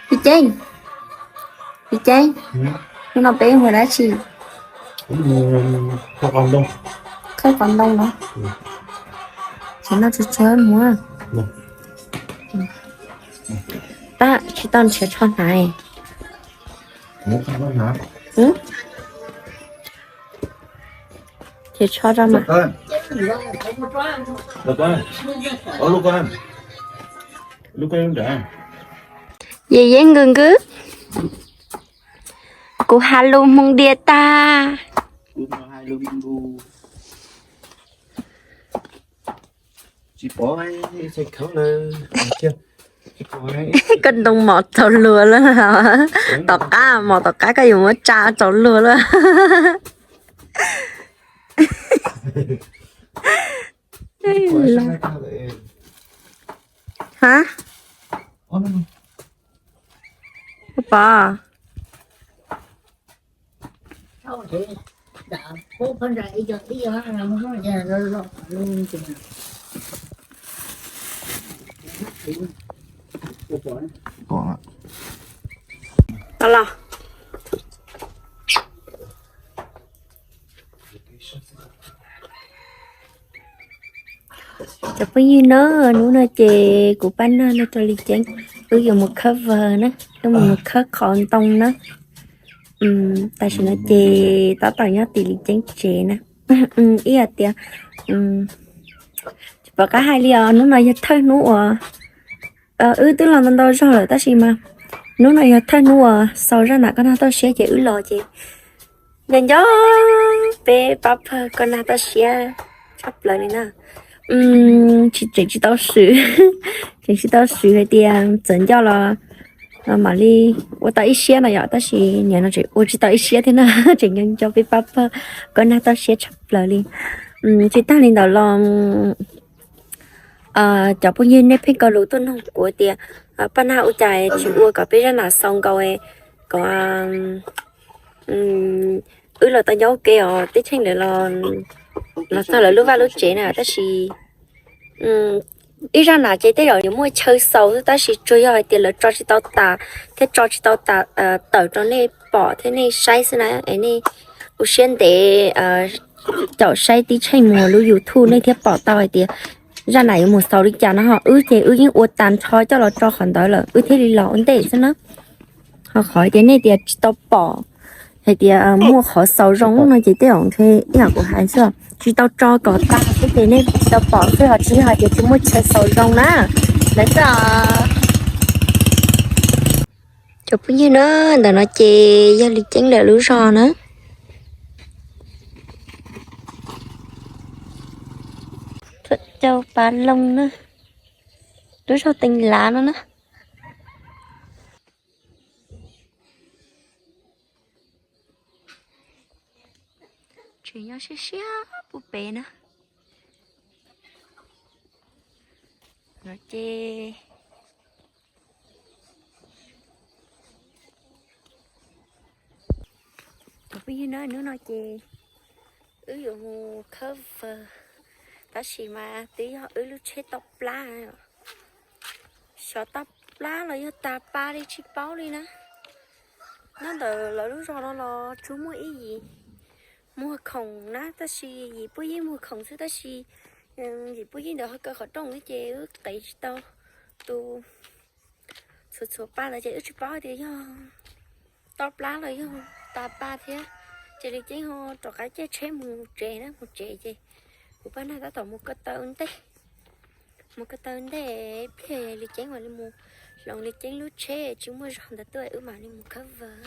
Li Ceeb, Li Ceeb, hnub no peb mus dab tsi? Khawb qos ntoo no. Ces noj tsuag tsuag mus. Tab tsis tau nrhiav tsho hnav. Ces tsho rau mas. Yej Yeeb nkws nkws, kuv has lus Hmoob diam tag. Koj ntoo mos txaus luag lawm. Tom qab mos tom qab koj yuav muab tsa txaus luag lawm. Ha? Pov. Los. Cov phooj ywg na, hnub no ces kuv pab nag no rau Li Ceeb, wb yuav mus cover na, wb mus mus khawb qhov ntoo na. Tam sim no ces tab tom nyob tim Li Ceeb tsev na. Ib hais tias, tsis pom qab hais li os, hnub no yog thawj hnub uas wb twb los ntau ntau zaug lawm tab sis mas hnub no yog thawj hnub uas xaus zaj nam koj nag toj siab ces wb los ces nco nco peb pab pawg koj nag toj siab tshaj plaws li na. Tsis tseem tsis tau swm, tseem tsis tau swm hais tias txawm nco los mam li ua tau ib siab no yom, tab sis nim no tseem ua tsis tau ib siab thiab na, tseem nco nco peb pab pawg koj nag toj siab tshaj plaws li. Tsis tag li ntawd los cov phooj ywg nej pheej ko lus tuaj nug kuv tias paj nag ua cas tsis ua kom peb zaj nam xaus nkaus kom wb los tau nyob ua ke os, teb chaws ntawd los txog lawv lub vaj lub tsev na, tab sis ib zaj nam ces tej zaum yuav muaj chaw xaus xwb tab sis tsuas yog hais tias lawv tso tsis tau tas thiab tso tsis tau tas tawm rau nej pom thiab nej saib xwb na, es nej ua siab ntev caum saib Tib Tsheej Muas lub YouTube nej thiaj pom tau hais tias zaj nam yuav mus xaus li cas no ho. Wb ces wb yeej ua tag nrho coj los tso qhov ntawd lawm wb thiaj li los ua ntej xwb na. Ho qhov tias nej tias tsis tau pom hais tias muaj qhov xaus zoo no ces tej zaum ntshe ib yam kuv hais xwb, tsis tau tso kom tag xwb ces nej tsis tau pom xwb, ho tsis yog hais tias tsis muaj chaw xaus zoo na. Lawv xwb. Cov phooj ywg na, ntawm no ces yog Li Ceeb lawv lub zos na. Txawm Cau Pav Loo na, lub zos Teev Lav no na. Tseem nyob siab siab pub pem na. No ces cov phooj ywg na, hnub no ces wb yuav mus cover, tab sis mas twb yog wb lub tsheb toj plab, xyov toj plab los yog tas pa li tsis paub li na. Nyob ntawm lawv lub zos no los tsuas muaj ib yim muag khoom na, tab sis yim puag yeej muag khoom xwb tab sis yim puag yeej ntawd ho kaw qhov rooj ces wb qev tsis tau tus txhua txhua pa ntawd ces wb tsis paub tias yog toj plab los yog tas pa thiab. Ces Li Ceeb ho rov qab caij tsheb mus tsev na, mus tsev ces kuv pab nag tab tom mus ko taw ntej, mus ko taw ntej pliag Li Ceeb mam li mus hloov Li Ceeb lub tsheb tsis muaj zog ntawd tuaj wb mam li mus cover.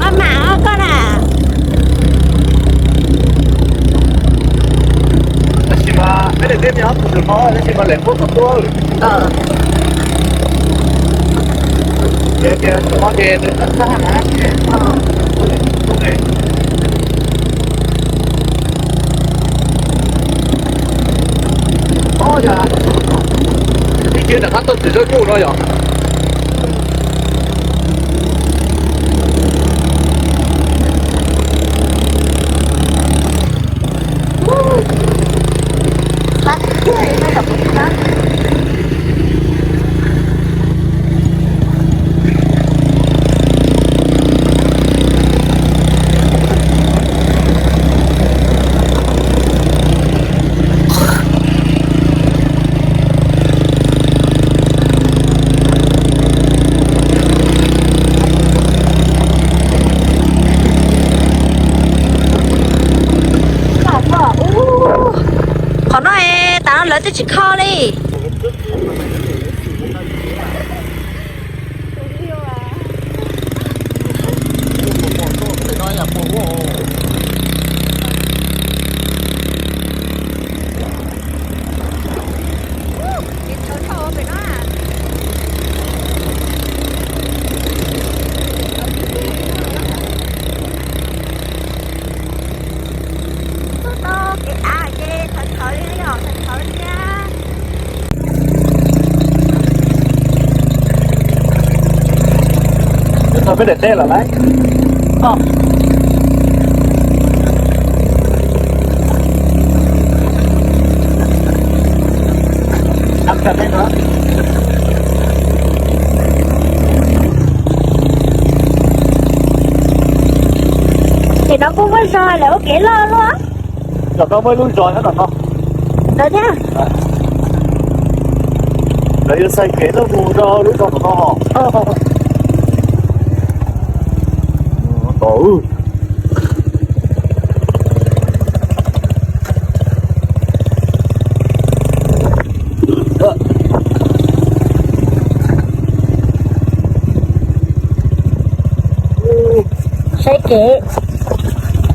Maj mam os koj na. Tab sis mas peb daim teb nyob puag saum no tab sis mas lawv muab kuv tua. Ces tias saum no ces nws txaj txaj na. Ces tsob kuj no yom. Qhov no es tas no lawv twb tsis kho li. Peb daim teb los lawm. Ces no kuj muaj zog lawv ua kev loj luaj. Tom no muaj ib lub zos nyob tom no. Lawv thiab. Lawv yuav xais kev tuaj mus rau lub zos tom no. Tom Saib kev.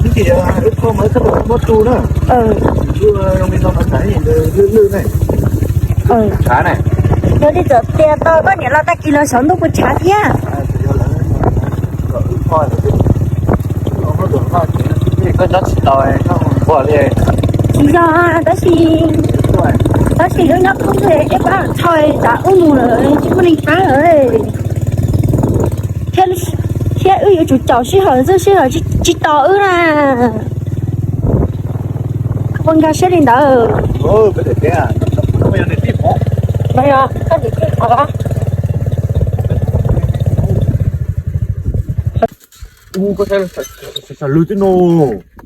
Ib tias wb kho mas wb txhob muab tu na. Wb zoo li no mas tshav lwj lwj ne. Tshav ne. Yog li txawm tias tau koj niam los tag kis los saum ntuj puas tshav thiab. Koj nyob tsis tau, koj ua li. Tsis yog, tab sis, tab sis wb nyob khoob twg ib pab tshoi tsam wb mus lawm tsis muaj neeg pab lawm. Thiab, thiab wb yuav tsum caum sij hawm xwb, sij hawm tsis tos wb na. Koj puas nkag siab li ntawd? Ub, koj saib, sav lwg tib no.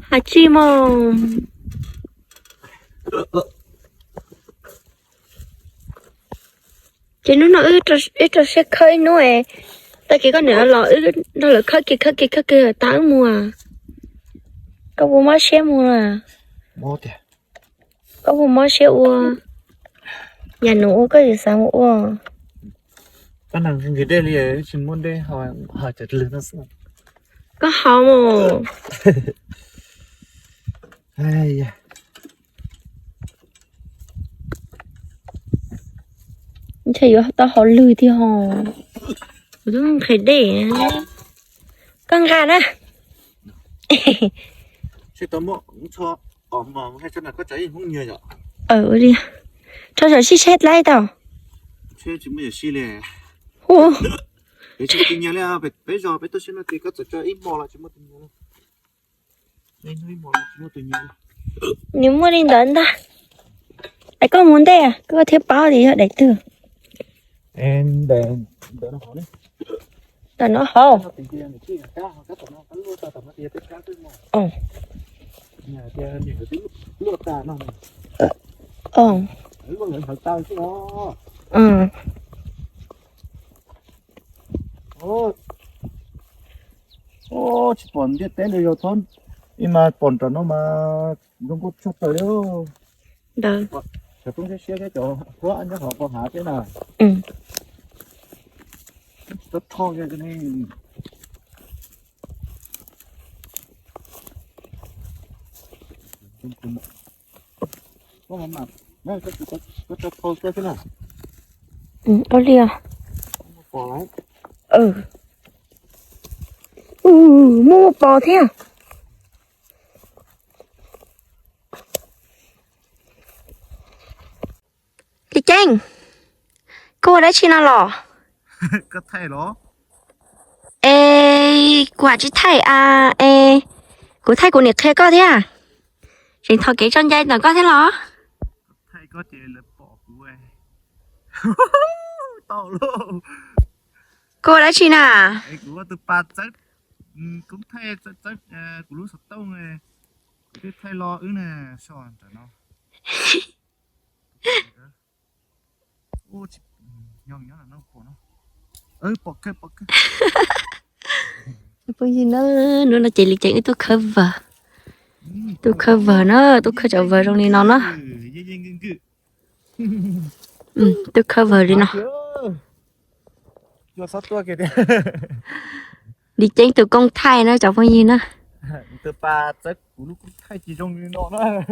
Has tsis mus. Ces hnub no wb rau siab khawb ib hnub, tag kis koj niam los wb nrog lawv khawb kiag khawb kiag khawb kiag tas wb mus. Koj puas mob siab mus na? Koj puas mob siab ua yam nus ua koj tsis xav mus ua? Koj neeg nqhis dej li tsis muaj dej ho, ho cov lwg no xwb. Koj haus mus. Ntshe yuav tau haus lwg tiag ho. Kuv twb nqhis dej. Koj nqa na. Rho saum sib saib dlaib tau. Hu. Peb zos peb tuaj sib no ces koj txawm tso ib hmo los tsis muaj tus nyiag li. Nws muaj li ntawd ntag. Es koj mus ntej koj thiaj paub tias yog daim twg. Ntawm no hauv. Tsis pom ntiaj teb li yog thob, ib mas pom nram no mas zoo nkauj tshaj plaws li. Ntawd. Cov tub siab siab thiab cov huab nyob hauv qhov hav thiab na. Tsis tau rho kiag ne. Ua li os. Muaj pos thiab. Li Ceeb, Koj ua dab tsi no los? Es kuv tsis thaij a, es kuv thaij kuv niam qhia koj thiab. Tseem thov kev tso cai ntawm koj thiab los? Koj ua dab tsi na? Phooj ywg na, hnub no ces Li Ceeb wb tuaj khawb vawg, tuaj khawb vawg na, tuaj khawb cov vawg zoo li no na. Tuaj khawb vawg li no. Li Ceeb tus koob thaij na cov phooj ywg na.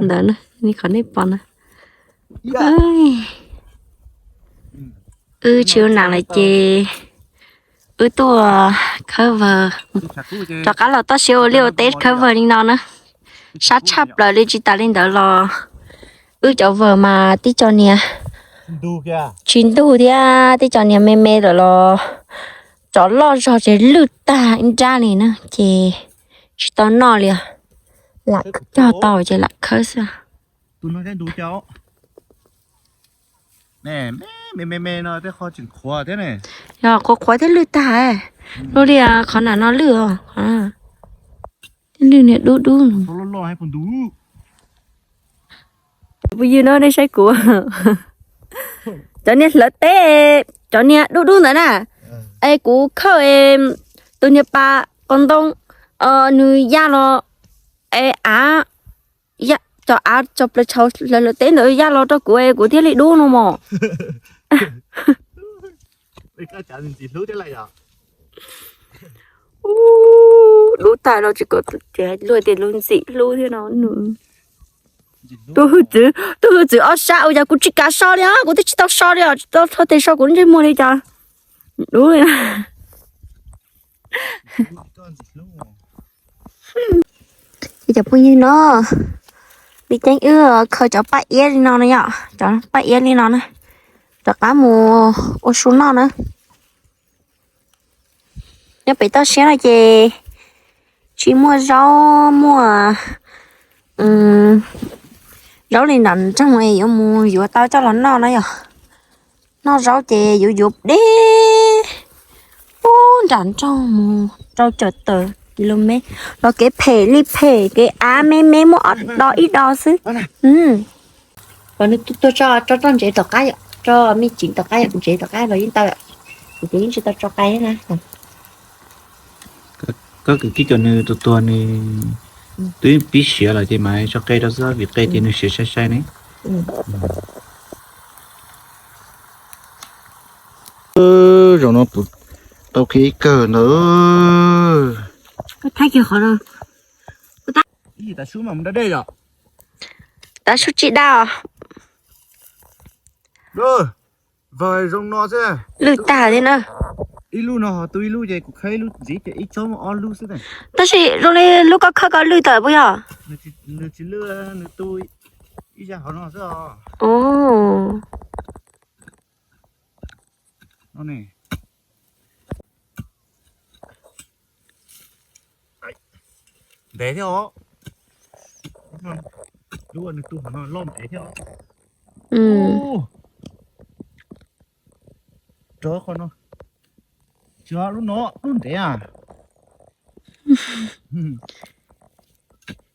Ntawd, qhov nej pom na. Wb tsis ua nam lawm ces wb tuaj khawb vawg, rov qab los toj siab ua liaj ua teb khawb vawg li no na. Sab tshaj plaws li, tsis tas li ntawd los wb cov vawg mas tib co niag tsis ntug thiab, tib co niag me me lawm los tsov loj zog ces lwj tag ib nrab li na, ces tsis tau noj li os. Lam cog tau ces lam khawb xwb. Yog qhuav qhuav thiab lwj tag, luaj li qhov nam no lwj os, thiab lwj niag dub dub. Phooj ywg no nej saib kuv, cov niag hlawv teb, cov niag dub dub ntawd na, es kuv khawb tus niag pas qos ntoo, nws ya los, es av, cov av cov plaws tshauv hlawv hlawv teb ntawd ya los rau kuv es kuv thiaj li dub no mos. Dub tag no tsis kom luag tias luag ntxim hlub thiab no. Tus hwj txwv, tus hwj txwv ob sab uas yog kuv tsis kam so li os, kuv twb tsis tau so li os, tsis tau rho tes so kuv ntsej muag li cas. Dub li. Ces cov phooj ywg no, Li Ceeb wb khaws cov paj iab li no na yom, cov paj iab li no na, rov qab mus ua su noj na. Nyob pem toj siab no ces tsis muaj zaub muaj zaub li nram nroog es yuav mus yuav tau coj los noj na yom. Noj zaub ces yuav yuav deb pub nram nroog mus rau caum tawm kis lus mev, los kev phem li phem, kev av me me muaj ob do ib do xwb. Kom nws tuaj tso, tso roj ntsev tom qab yom, tso me tsev tom qab yom, ntsev tom qab los yeej tau yom. Kuv ces yeej tsis tau tso qe na. Koj kwv tij cov nws tus tuag nws twb pib siav lawm ces mas tso qe rau xwb vim qe ces nws siav sai sai ne. Zaum no tau qhib kawg ntawd. Tav su tsis daj. Vawg zoo no xwb. Lwj tag li na. Ib lub no tu ib lub ces kuv khawb ib lub ntxiv ces ib tsob muaj ob lub xwb. Tab sis zoo li lub koj khawb ko lwj tawm puas yog? Nws tsis lwj, nws tu ib zaj hauv no xwb os. Ntev thiab os. Lub nws tu hauv no loj ntev thiab os. Rau qhov no, tsis lub no lub ntev a.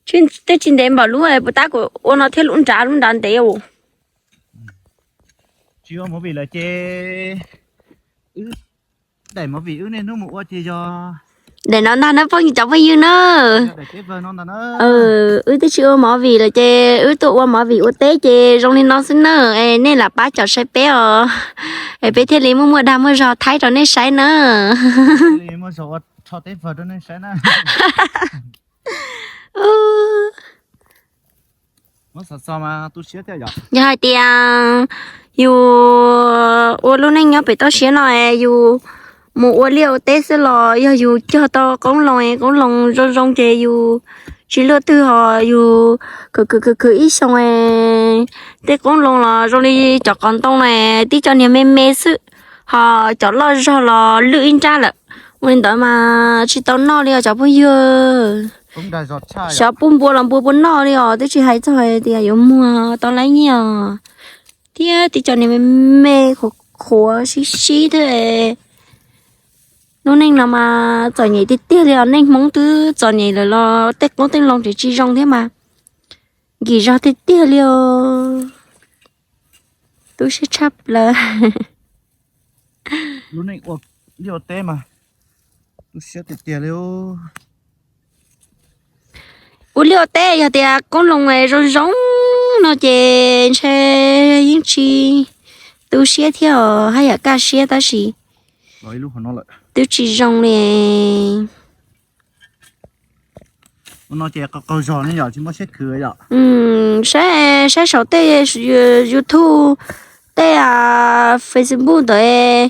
Twb tsis ntev npaum lub puas tab kuv ua no thiab lub nrad, lub nrad ntev. Tsis ua movie lawm ces wb daim movie wb niaj hnub mus ua ces yog daim no ntag na phooj ywg, cov phooj ywg na. Wb twb tsis ua movie lawm ces wb tuaj ua movie ua teb ces zoo li no xwb na. Es nej lam pab caum saib peb os, es peb thiaj li muaj muaj dag muaj zog thaij rau nej saib na. Yog hais tias yus ua lub neej nyob pem toj siab no es yus mus ua liaj ua teb xwb los yog yus cog tau qoob loo, qoob loo zoo zoo ces yus tsis luaj twg ho yus khwv khwv khwv khwv ib xyoo es Tej qoob loo los zoo li cov qos ntoo na, tib co niag me me xwb, ho cov loj zog los lwj ib nrab lawm. Ua li ntawd mas tsis tau noj li os cov phooj ywg. Xyov puas npua los npua puas noj li os, twb tsis hais txog hais tias yuav muag tau laib nyiaj os. Thiab tib co niag me me qhuav qhuav sib sib thiab. Lub neej no mas txom nyem tiag tiag li os, neej Hmoob twb txom nyem lawm los tej qoob tej loo tseem tsis zoo thiab mas nkim zog tiag tiag li os. Tu siab tshaj plaws. Lub neej ua liaj ua teb mas tu siab tiag tiag li. Ua liaj ua teb yog tias qoob loo zoo zoo no ces ntshe yeej tsis tu siab thiab os, haj yam kaj siab tab sis twb tsis zoo li. Saib saib saum tej YouTube, tej Facebook ntawd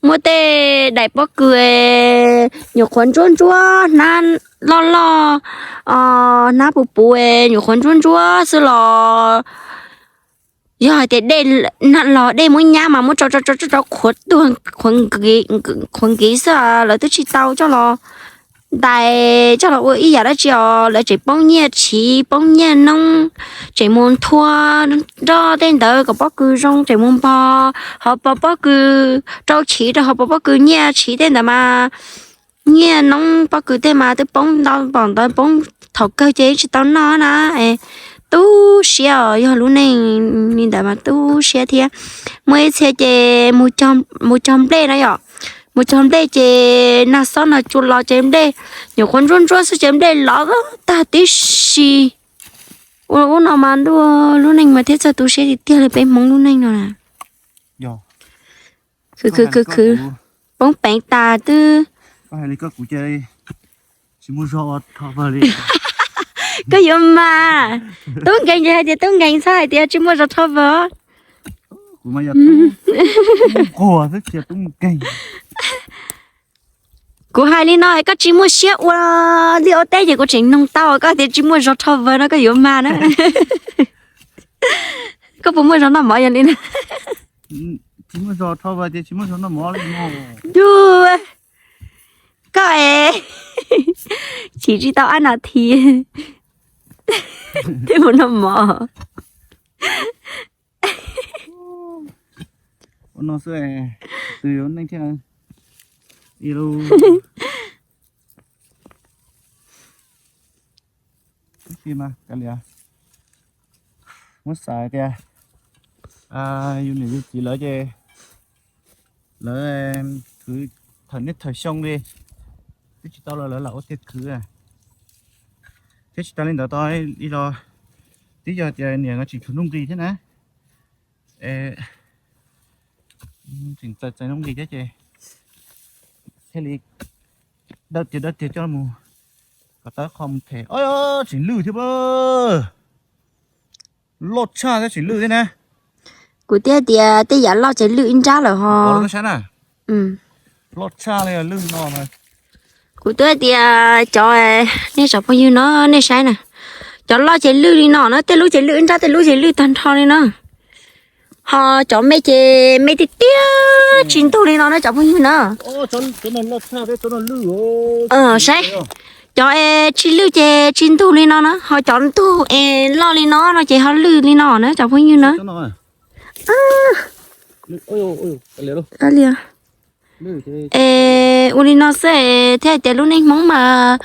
muaj tej daim pob kws nyuam qhuav ntsuab ntsuab hnab loj loj, hnab puv puv nyuam qhuav ntsuab ntsuab xwb los yog hais tias dej los dej muab nyab mas muab tsau tsau tsau tsau qhuav tuag, qhuav nkiv xwb, lawv twb tsis tau coj los ntais coj los ua ib yam dab tsi os, lawv tseem poob nyiaj tsiv poob nyiaj noob, tseem mus nthua nroj tej ntawd kom pob kws zoo, tseem mus npog hauv paus pob kws, rau chiv rau hauv paus pob kws, nyiaj tsiv tej ntawd mas, nyiaj noob pob kws tej mas twb poob ntau npaum ntawd, poob thaum kawg ces tsis tau noj na. Tu siab os, yog lub neej li ntawd mas tu siab thiab. Muaj ib txhia ces mus cog nplej na yom, mus cog nplej ces nag xob nag cua los ces nplej nyuam qhuav ntsuab ntsuab xwb ces nplej lov tag tib si. Ua ub no mas ntuj, lub neej mas thiab txog tu siab tiag tiag li peb Hmoob lub neej no na. Khwv khwv khwv khwv, poob peev tas twb. Koj yuav mas, tub nkeeg ces hais tias tub nkeeg, txhob hais tias tsis muaj zog rho vawg. Kuv hais li no koj tsis muaj siab ua liaj ua teb ces kuv tseem noog tau, koj tias tsis muaj zog rho vawg no koj yuav mas na. Koj puas muaj zog noj mov yog li na? Yus, koj es chim tsis tau ab nas thi thiab mus noj mov. Ua no xwb, tus yuav neej thiab. Ib lub, ib si mas kav liam, muab xav tias yus niam yus txiv lawv ces lawv khwv thawm niaj thawm xyoo li, twb tsis tau los lawv lam ua tiag khwv. Thiab tsis tas li ntawd tau ib los, twb yog tias niam no tseem tshuav nuj nqis thiab na, tseem txais txais nuj nqis thiab ces thiaj li dawb tiag dawb tiag coj mus kom tau qho mus them. Tseem lwj thiab, loj tshaj thiab tseem lwj thiab na. Kuv twb tias tej yam loj ces lwj ib nrab lawm ho. Loj tshaj li lwj no. Kuv twb tias cov, nej tsoom phooj ywg no nej saib na, cov loj ces lwj li no na, tej lub ces lwj ib nrab, tej lub ces lwj tag nrho li no. Ho cov me ces me tiag tiag tsis ntug li no na cov phooj ywg na. Saib, cov es tsis lwj ces tsis ntug li no na, ho cov ntug es loj li no no ces ho lwj li no na cov phooj ywg na. Es ua li no xwb thiaj hais tias lub neej Hmoob mas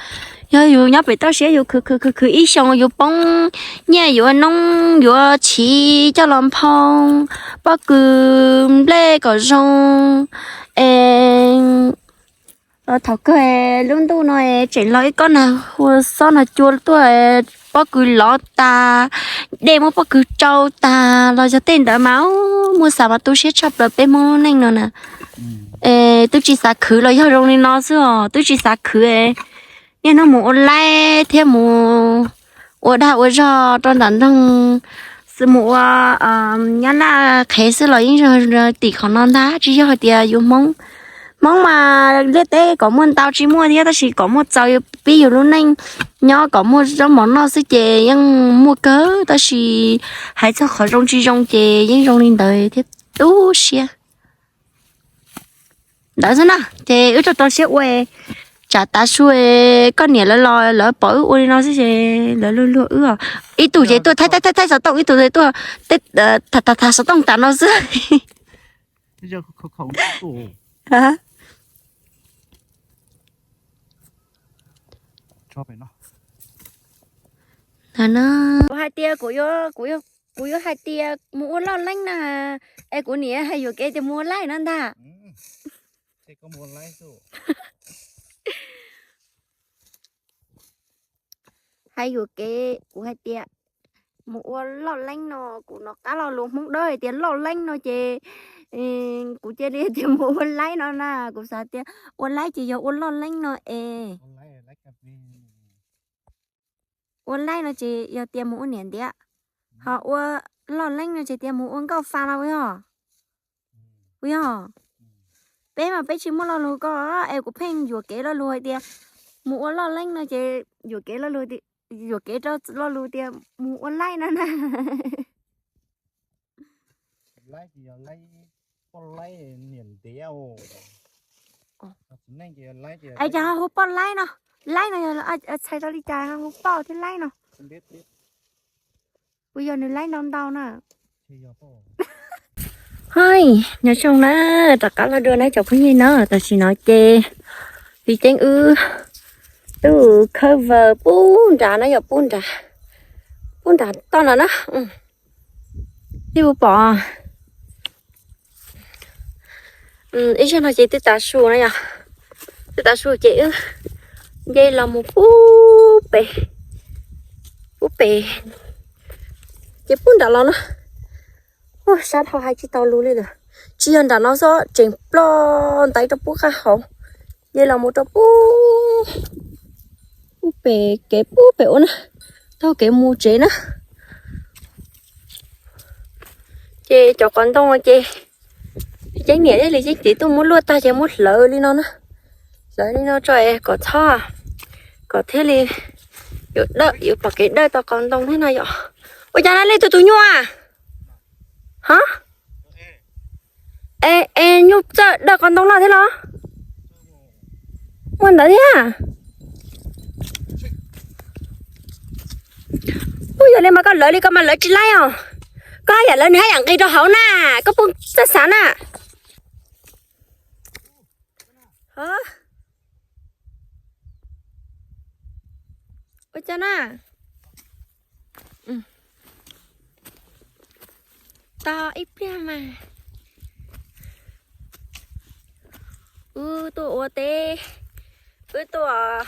yog yus nyob pem toj siab yus khwv khwv khwv khwv ib xyoos yus poob nyiaj yuav noob yuav chiv coj los nphoo pob kws nplej kom zoo. Es thaum kawg lub ntuj no tseem los ib kob nag hua xob nag cua tuaj, pob kws lov tas, dej muab pob kws tsau tas los yog tej ntawd mas muaj xav mas tu siab tshaj plaws peb Hmoob lub neej no na. Es twb tsis xav khwv los yog zoo li no xwb os, twb tsis xav khwv. Niaj hnub mus ua laib thiab mus ua dag ua zog rau nram nroog, mus ua nyab laj qhev xwb los yeej zoo tim qhov no ntag, tsis yog hais tias yus Hmoob Hmoob mas liaj teb kom muaj ntau tsis muaj thiab, tab sis kom muaj txaus pib yus lub neej nyob, kom muaj zaub mov noj xwb ces yeej muaj kawg, tab sis hais txog qhov zoo tsis zoo ces yeej zoo li ntawd thiab tu siab. Ntawd xwb na, ces wb rau rau siab ua, tsam tav su koj niam lawv los lawv pom wb ua li no xwb ces lawv luag luag wb os. Ib tug ces tuaj thaij thaij thaij xov tooj, ib tug ces tuaj thaij thaij xov tooj tas no xwb. Kuv hais tias kuv yuav, kuv yuav hais tias mus ua loj leeb na, es kuv niam hais yuam kev tias mus ua laij no ntag. Hais yuam kev, kuv hais tias mus ua loj leeb no, kuv nov qab lo lus Hmoob Dawb hais tias loj leeb no ces kuv cia li tias mus ua laij no na, kuv xav tias ua laij ces yog ua loj leeb no es. Ua laij no ces yog tias mus ua niam ntiav, ho ua loj leeb no ces tias mus ua nkauj fa los ua yog. Ua yog, peb mas peb tsis muaj lo lus ko es kuv pheej yuam kev lo lus hais tias mus ua loj leeb no ces yuam kev lo lus, yuam kev rau lo lus tias mus ua laij no na. Es cas ho hu poj laib no, laib no yog txhais tau li cas ho hu poj thiab laib no? Kuv yog nws laib ntau ntau na. Hais, nyob zoo na, rov qab los dua na cov phooj ywg na, tam sim no ces Txiv Ceeb wb twb cover pub nrad na yom, pub nrad, pub nrad toj no na. Twb pom ib zaug no ces twb tav su na yom, twb tav su ces wb nce los mus pub pem, pub pem ces pub nram los na. Ua sab dhau hais tsis tau lus li lawm. Tsis yog nram no xwb, tseem ploj ntais rau pub qab hauv, nce los mus rau pub, pub pem kev pub pem ua na, taug kev mus tsev na. Ces cov qos ntoo ces Ceeb niam thiab Ceeb txiv tuaj muab luaj tag ces muab hlawv li no na, hlawv li no tso es kom txhob, kom thiaj li yuav dawj, yuav pom kev dawj tau qos ntoo thiab no yom. Ua cas na, leej twg tus nyuj a? Hov, es nyuj txawj dawj qos ntoo loj thiab los? Muaj ntawd thiab. Ub, yog li mas koj lawv li ko mas lawv tsis laib os. Koj haj yam lawv nws haj yam nqis rau hauv na, koj puas txawj xav na? Hov, ua cas na? Tos ib pliag mas. Wb tuaj ua teb, wb tuaj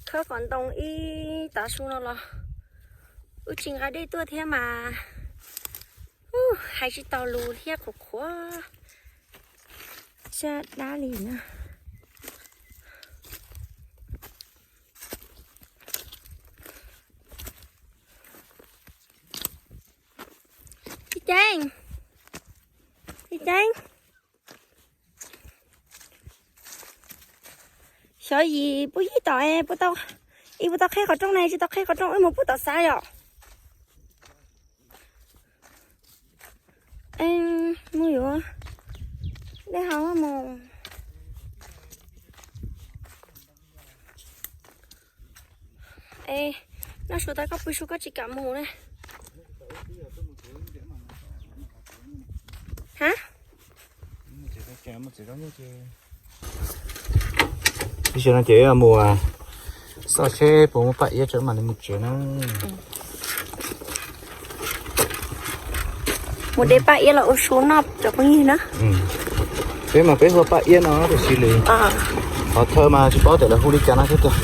khawb qos ntoo ib tav su no los wb tsis nqa dej tuaj thiab mas. Hais tsis tau lus thiab, qhuav qhuav sab dab li na. Txiv Ceeb, Txiv Ceeb, xyov yim pub yib tom, ib puas tau qheb qhov rooj ne, tsis tau qheb qhov rooj wb mus pub tom xav yom. Mus yuav dej haus mus. Es noj su tas koj pw su, koj tsis kam mus ne. Hab, ib zaug no ces mus xauj seb puas muaj paj iab tso mam li mus tsev na. Mus de paj iab los ua su noj cov phooj ywg na. Peb mas peb hu paj iab no tab sis li qhov thawj mas tsis paub tias lawv hu li cas no thiab tiag.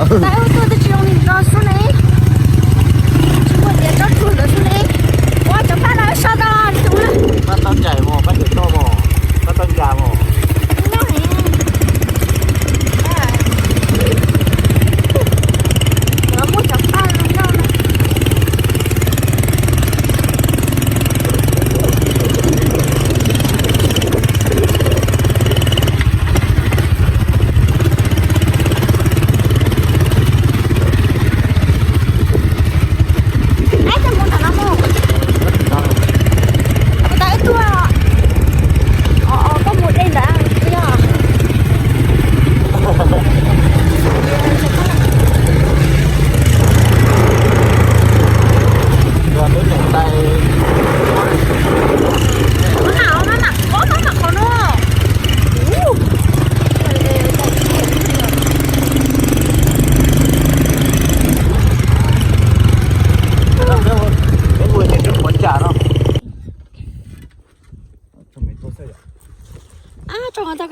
Tais ua tuaj twb tsis zoo li no xwb ne. Tsis muaj tias tsob tsuag ntawd xwb ne. Ua cov paj no so tau tus na. Paj toj ncaim mos, paj ncaim toj mos, paj toj ncas mos. Noj heev.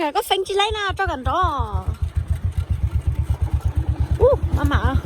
Koj feeb tsis laib na, rau kawm nrov. Ub, maj mam.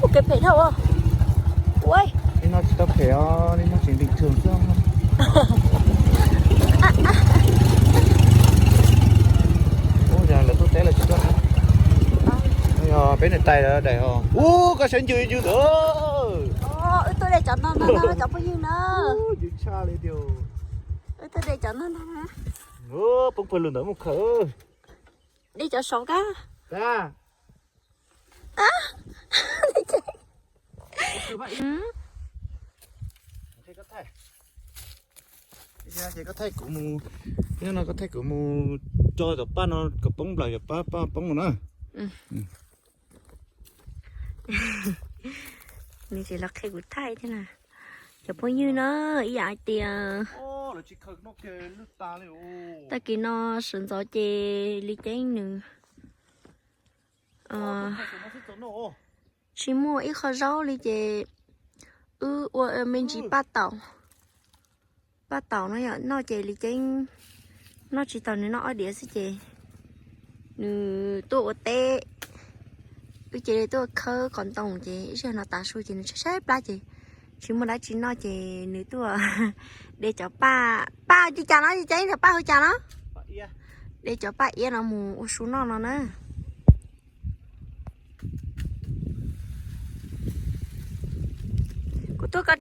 Ua kev phem dhau. Ua, li no tsis tau phem os, li no tseem bình thường xwb. Ub, lawv tuaj teb lawv tsis tuaj. Yog peb niam tais lawv daim os. Ub, koj saib ncws ncws ntawd. Wb tuaj de cov no no no cov phooj ywg na. Ncws tshaj li tiag. Wb tuaj de cov no no. Poob pawg lug ntawd mus khaws. De cov saud kab. Ces koj thaij kuv mus, no koj thaij kuv mus tso cov paj no kom poob nplaws cov paj, paj poob no na. Nws tsis los qhia kuv thaij thiab na. Cov phooj ywg na, ib yam hais tias tag kis no sawv ntxov ces Li Ceeb nws tsis muaj ib qho zaub li ces wb ua me ntsis paj taum. Paj taum no yom, noj ces Li Ceeb noj tsis tau, nws noj ob diav xwb ces nws tuaj ua teb. Wb cia li tuaj khawb qos ntoo ces ib zaug no tav su ces nws tshaib tshaib plab ces tsis muaj dab tsi noj ces nws tuaj de cov paj, paj li cas no, Li Ceeb, paj hu cas no? De cov paj iab no mus ua su noj no na. Kuv tuaj koj